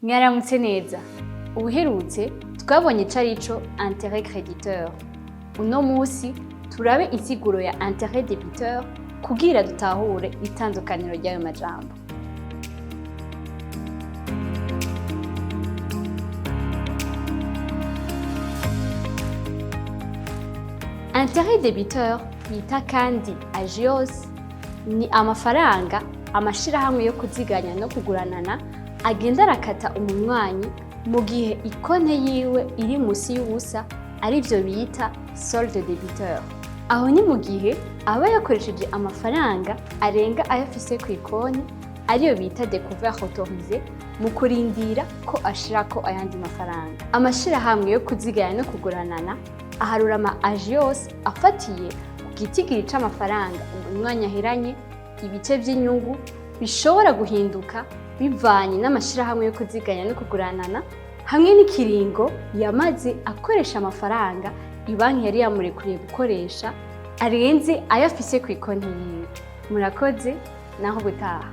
Mwaramutse neza. Ubuherutse twabonye ico arico intérêt créditeur. Uno musi turabe insiguro ya intérêt débiteur kugira dutahure itandukaniro ry'ayo majambo. Intérêt débiteur bita kandi agios ni amafaranga amashirahamwe yo kuziganya no kuguranana agenda arakata umunywanyi mu gihe ikonte yiwe iri musi y'ubusa, arivyo bita solde débiteur. Aho ni mu gihe aba yakoresheje amafaranga arenga ayo afise kw'ikonti, ariyo bita découvert autorisé, mu kurindira ko ashirako ayandi mafaranga. Amashirahamwe yo kuziganya no kuguranana aharura ama agios afatiye ku gitigiri c'amafaranga umunywanyi aheranye, ibice vy'inyungu bishobora guhinduka bivanye n'amashirahamwe yo kuziganya no kuguranana, hamwe n'ikiringo yamaze akoresha amafaranga ibanki yari yamurekuriye gukoresha arenze ayo afise kw'ikonti yiwe. Murakoze, naho ubutaha.